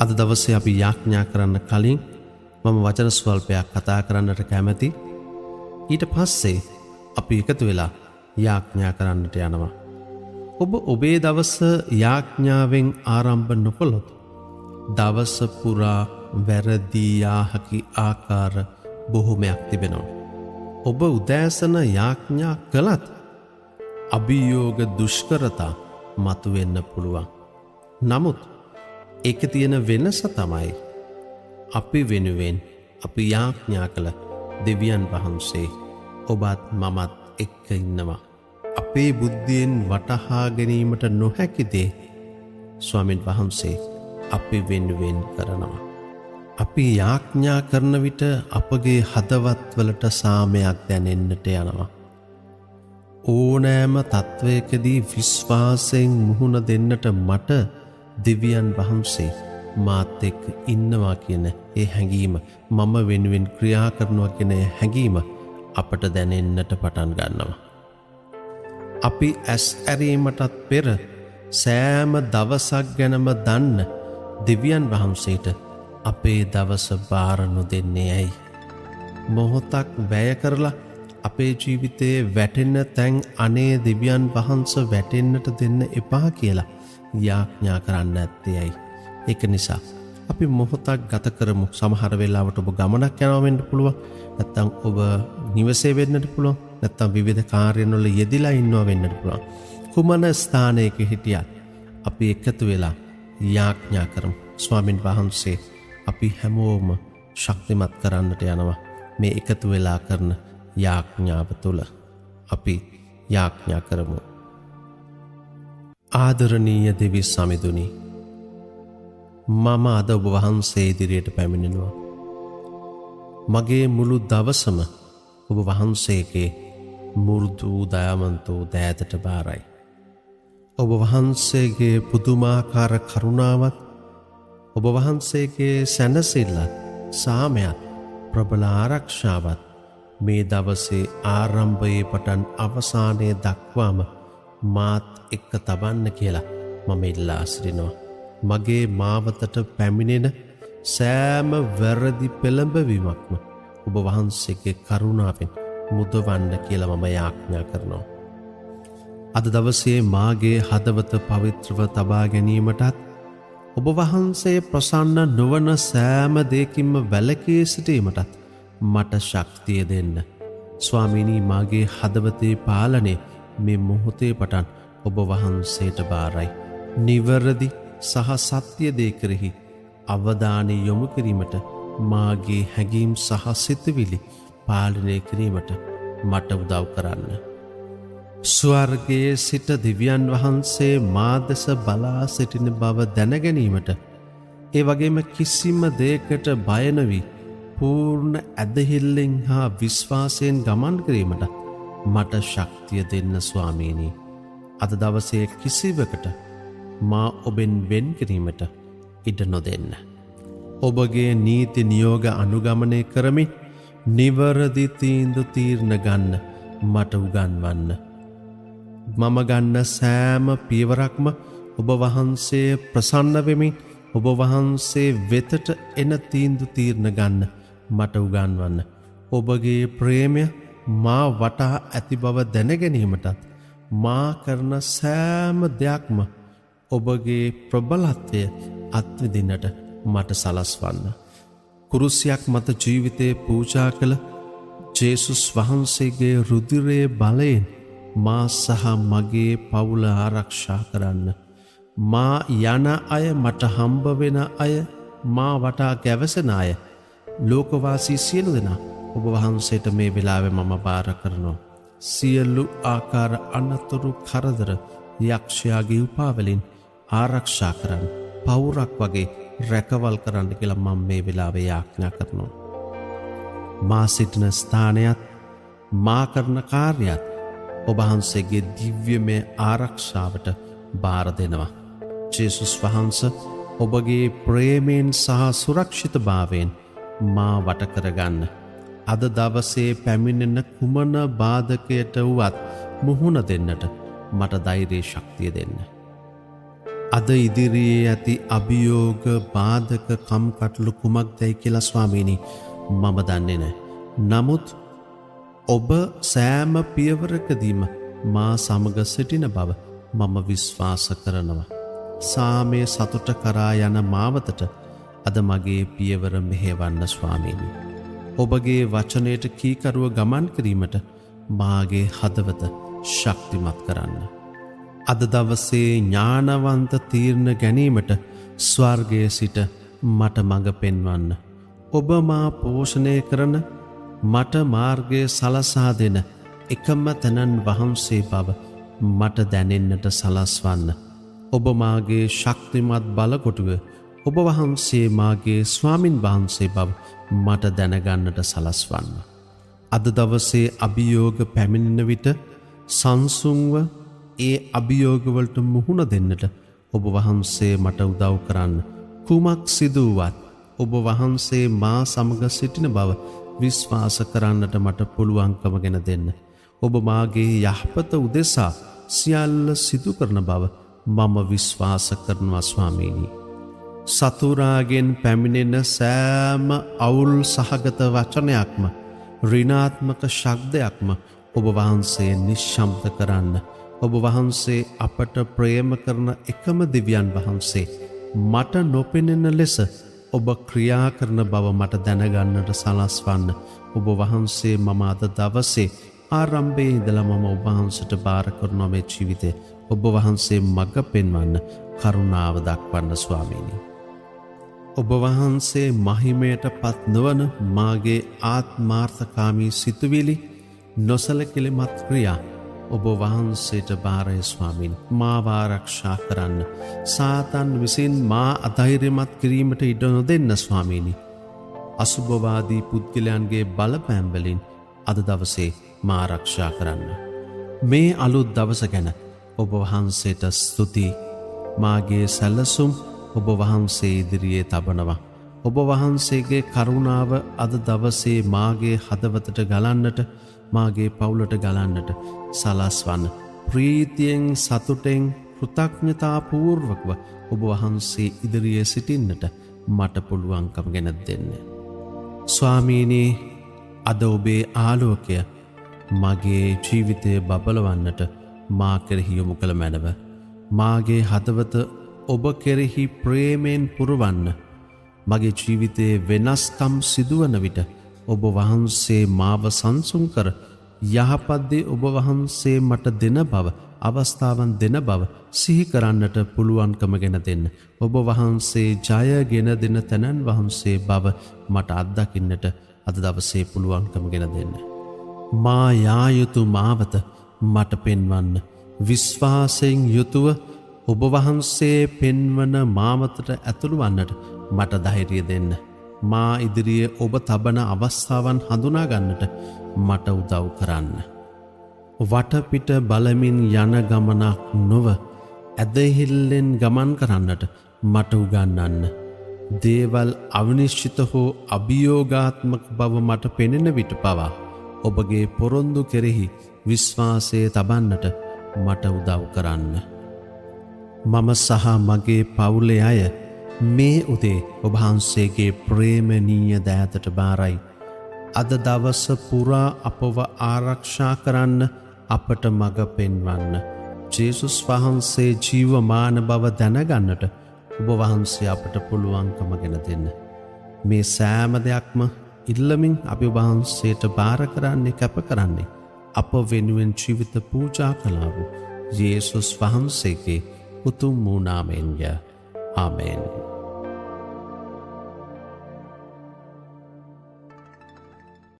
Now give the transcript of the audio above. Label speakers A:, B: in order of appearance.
A: අද දවසේ අපි යාඥා කරන්න කලින් මම වචන ස්වල්පයක් කතා කරන්නට කැමැති. ඊට පස්සේ අපි එකතු වෙලා යාඥා කරන්නට යනවා. ඔබ ඔබේ දවස යාඥාවෙන් ආරම්භ නොකළොත් දවස පුරා වැරදී යා හැකි ආකාර බොහොමයක් තිබෙනවා. ඔබ උදෑසන යාඥා කළත් අභියෝග දුෂ්කරතා මතුවෙන්න පුළුවන්. නමුත් ඒකේ තියෙන වෙනස තමයි අපි වෙනුවෙන් අපි යාඥා කළ දෙවියන් වහන්සේ ඔබත් මමත් එක්ක ඉන්නවා. අපේ බුද්ධියෙන් වටහා ගැනීමට නොහැකි දේ ස්වාමින් වහන්සේ අපි වෙනුවෙන් කරනවා. අපි යාඥා කරන විට අපගේ හදවත්වලට සාමයක් දැනෙන්නට යනවා. ඕනෑම තත්වයකදී විශ්වාසයෙන් මුහුණ දෙන්නට මට දෙවියන් වහන්සේ මාත් එක්ක ඉන්නවා කියන ඒ හැඟීම, මම වෙනුවෙන් ක්‍රියා කරනවා කියන ඒ හැඟීම අපට දැනෙන්නට පටන් ගන්නවා. අපි ඇස් ඇරීමටත් පෙර සෑම දවසක් ගැනම දන්න දෙවියන් වහන්සේට අපේ දවස බාර නොදෙන්නේ ඇයි? මොහොතක් වැය කරලා අපේ ජීවිතයේ වැටෙන තැන් අනේ දෙවියන් වහන්සේ වැටෙන්නට දෙන්න එපා කියලා යාඥා කරන්න ඇත්තේ ඇයි? ඒක නිසා අපි මොහොතක් ගත කරමු. සමහර වෙලාවට ඔබ ගමනක් යනවා වෙන්න පුළුවන්, නැත්නම් ඔබ නිවසේ වෙන්නට පුළුවන්, නැත්නම් විවිධ කාර්යන් වල යෙදිලා ඉන්නවා වෙන්නට පුළුවන්. කුමන ස්ථානයක හිටියත් අපි එකතු වෙලා යාඥා කරමු. ස්වාමින් වහන්සේ අපි හැමෝම ශක්තිමත් කරන්නට යනවා මේ එකතු වෙලා කරන යාඥාව තුළ. අපි යාඥා කරමු. ආදරණීය දෙවි සමිඳුනි, මම අද ඔබ වහන්සේ ඉදිරියට පැමිණෙනවා. මගේ මුළු දවසම ඔබ වහන්සේගේ මෘදු දයාවන්ත වූ දෑතට භාරයි. ඔබ වහන්සේගේ පුදුමාකාර කරුණාවත්, ඔබ වහන්සේගේ සැනසෙල්ලත්, සාමයත්, ප්‍රබල ආරක්ෂාවත් මේ දවසේ ආරම්භයේ පටන් අවසානයේ දක්වාම මාත් එක්ක තබන්න කියලා මම ඉල්ලා සිටිනවා. මගේ මාවතට පැමිණෙන සෑම වැරදි පෙළඹවීමක්ම ඔබ වහන්සේගේ කරුණාවෙන් මුදවන්න කියලා මම යාඥා කරනවා. අද දවසේ මාගේ හදවත පවිත්‍රව තබා ගැනීමටත් ඔබ වහන්සේ ප්‍රසන්න නොවන සෑම දෙයකින්ම වැළකී සිටීමටත් මට ශක්තිය දෙන්න. ස්වාමීනී, මාගේ හදවතේ පාලනය මේ මොහොතේ පටන් ඔබ වහන්සේට භාරයි. නිවැරදි සහ සත්‍ය දේ කෙරෙහි අවධානය යොමු කිරීමට මාගේ හැඟීම් සහ සිතුවිලි පාලනය කිරීමට මට උදව් කරන්න. ස්වර්ගයේ සිට දෙවියන් වහන්සේ මා දෙස බලා සිටින බව දැනගැනීමට, ඒ වගේම කිසිම දෙයකට බය නොවී පූර්ණ ඇදහිල්ලෙන් හා විශ්වාසයෙන් ගමන් කිරීමට මට ශක්තිය දෙන්න ස්වාමීනි. අද දවසේ කිසිවකට මා ඔබෙන් වෙන් කිරීමට ඉඩ නොදෙන්න. ඔබගේ නීති නියෝග අනුගමනය කරමින් නිවැරදි තීන්දුව තීරණ ගන්න මට උගන්වන්න. මම ගන්න සෑම පියවරක්ම ඔබ වහන්සේ ප්‍රසන්න වෙමින් ඔබ වහන්සේ වෙතට එන තීන්දුව තීරණ ගන්න මට උගන්වන්න. ඔබගේ ප්‍රේමය මා වටා ඇති බව දැනගැනීමටත් මා කරන සෑම දෙයක්ම ඔබගේ ප්‍රබලත්වය අත්විඳින්නට මට සලස්වන්න. කුරුසියක් මත ජීවිතය පූජා කළ ජේසුස් වහන්සේගේ රුධිරයේ බලයෙන් මා සහ මගේ පවුල ආරක්ෂා කරන්න. මා යන අය, මට හම්බ වෙන අය, මා වටා ගැවසෙන අය, ලෝකවාසී සියලු දෙනා ඔබ වහන්සේට මේ වෙලාවේ මම භාර කරනවා. සියලු ආකාර අනතුරු කරදර යක්ෂයාගේ උපාවලින් ආරක්ෂා කරන්න, පවුරක් වගේ රැකවල් කරන්න කියලා මම මේ වෙලාවේ යාඥා කරනවා. මා සිටින ස්ථානයත් මා කරන කාර්යයත් ඔබ වහන්සේගේ දිව්‍යමය ආරක්ෂාවට භාර දෙනවා. ජේසුස් වහන්ස, ඔබගේ ප්‍රේමයෙන් සහ සුරක්ෂිතභාවයෙන් මා වට කරගන්න. අද දවසේ පැමිණෙන කුමන බාධකයට වුවත් මුහුණ දෙන්නට මට ධෛර්ය ශක්තිය දෙන්න. අද ඉදිරියේ ඇති අභියෝග බාධක කම්කටොළු කුමක්දයි කියලා ස්වාමීනි මම දන්නේ නැහැ. නමුත් ඔබ සෑම පියවරකදීම මා සමග සිටින බව මම විශ්වාස කරනවා. සාමය සතුට කරා යන මාවතට අද මගේ පියවර මෙහෙවන්න ස්වාමීනි. ඔබගේ වචනයට කීකරුව ගමන් කිරීමට මාගේ හදවත ශක්තිමත් කරන්න. අද දවසේ ඥානවන්ත තීරණ ගැනීමට ස්වර්ගයේ සිට මට මඟ පෙන්වන්න. ඔබ මා පෝෂණය කරන, මට මාර්ගය සලසා දෙන එකම තැනන් වහන්සේ බව මට දැනෙන්නට සලස්වන්න. ඔබ මාගේ ශක්තිමත් බලකොටුව, ඔබ වහන්සේ මාගේ ස්වාමින් වහන්සේ බව මට දැනගන්නට සලස්වන්න. අද දවසේ අභියෝග පැමිණෙන විට සංසුන්ව ඒ අභියෝගවලට මුහුණ දෙන්නට ඔබ වහන්සේ මට උදව් කරන්න. කුමක් සිදු වුවත් ඔබ වහන්සේ මා සමග සිටින බව විශ්වාස කරන්නට මට පුළුවන්කම ගෙන දෙන්න. ඔබ මාගේ යහපත උදෙසා සියල්ල සිදු කරන බව මම විශ්වාස කරනවා ස්වාමීනි. සතුරාගෙන් පැමිණෙන සෑම අවුල් සහගත වචනයක්ම, ඍණාත්මක ශබ්දයක්ම ඔබ වහන්සේ නිශ්ශබ්ද කරන්න. ඔබ වහන්සේ අපට ප්‍රේම කරන එකම දෙවියන් වහන්සේ මට නොපෙනෙන ලෙස ඔබ ක්‍රියා කරන බව මට දැනගන්නට සලස්වන්න. ඔබ වහන්සේ මම අද දවසේ ආරම්භයේ ඉඳලා මම ඔබ වහන්සේට බාර කරනවා මේ ජීවිතය. ඔබ වහන්සේ මඟ පෙන්වන්න, කරුණාව දක්වන්න ස්වාමීනි. ඔබ වහන්සේ මහිමයට පත් නොවන මාගේ ආත්මාර්ථකාමී සිතුවිලි, නොසලකිලිමත් ක්‍රියා ඔබ වහන්සේට බාරය ස්වාමීන්. මාව ආරක්ෂා කරන්න. සාතන් විසින් මා අධෛර්යමත් කිරීමට ඉඩ නොදෙන්න ස්වාමීනි. අසුභවාදී පුද්ගලයන්ගේ බලපෑම් වලින් අද දවසේ මා ආරක්ෂා කරන්න. මේ අලුත් දවස ගැන ඔබ වහන්සේට ස්තුතියි. මාගේ සැලසුම් ඔබ වහන්සේ ඉදිරියේ තබනවා. ඔබ වහන්සේගේ කරුණාව අද දවසේ මාගේ හදවතට ගලන්නට, මාගේ පවුලට ගලන්නට සලස්වන්න. ප්‍රීතියෙන්, සතුටෙන්, කෘතඥතාපූර්වකව ඔබ වහන්සේ ඉදිරියේ සිටින්නට මට පුළුවන්කම ගෙන දෙන්න. ස්වාමීනි, අද ඔබේ ආලෝකය මගේ ජීවිතය බබලවන්නට මා කෙරෙහි යොමු කළ මැනව. මාගේ හදවත ඔබ කෙරෙහි ප්‍රේමයෙන් පුරවන්න. මගේ ජීවිතයේ වෙනස්කම් සිදුවන විට ඔබ වහන්සේ මාව සංසුන් කර යහපත් දේ ඔබ වහන්සේ මට දෙන බව, අවස්ථාවන් දෙන බව සිහි කරන්නට පුළුවන්කම ගෙන දෙන්න. ඔබ වහන්සේ ජය ගෙන දෙන තැනන් වහන්සේ බව මට අත්දකින්නට අද දවසේ පුළුවන්කම ගෙන දෙන්න. මා යා යුතු මාවත මට පෙන්වන්න. විශ්වාසයෙන් යුතුව ඔබ වහන්සේ පෙන්වන මාවතට ඇතුළු වන්නට මට ධෛර්යය දෙන්න. මා ඉදිරියේ ඔබ තබන අවස්ථාවන් හඳුනා ගන්නට මට උදව් කරන්න. වටපිට බලමින් යන ගමනක් නොව ඇදහිල්ලෙන් ගමන් කරන්නට මට උගන්වන්න. දේවල් අවිනිශ්චිත හෝ අභියෝගාත්මක බව මට පෙනෙන විට පවා ඔබගේ පොරොන්දු කෙරෙහි විශ්වාසය තබන්නට මට උදව් කරන්න. මම සහ මගේ පවුලේ අය මේ උදේ ඔබ වහන්සේගේ ප්‍රේමණීය දෑතට බාරයි. අද දවස පුරා අපව ආරක්ෂා කරන්න, අපට මඟ පෙන්වන්න. ජේසුස් වහන්සේ ජීවමාන බව දැනගන්නට ඔබ වහන්සේ අපට පුළුවන්කම ගෙන දෙන්න. මේ සෑම දෙයක්ම ඉල්ලමින් අපි ඔබ වහන්සේට බාර කරන්නේ, කැප කරන්නේ අප වෙනුවෙන් ජීවිත පූජා කළා වූ යේසුස් වහන්සේගේ උතුම් වූ නාමයෙන්ය. ආමේන්.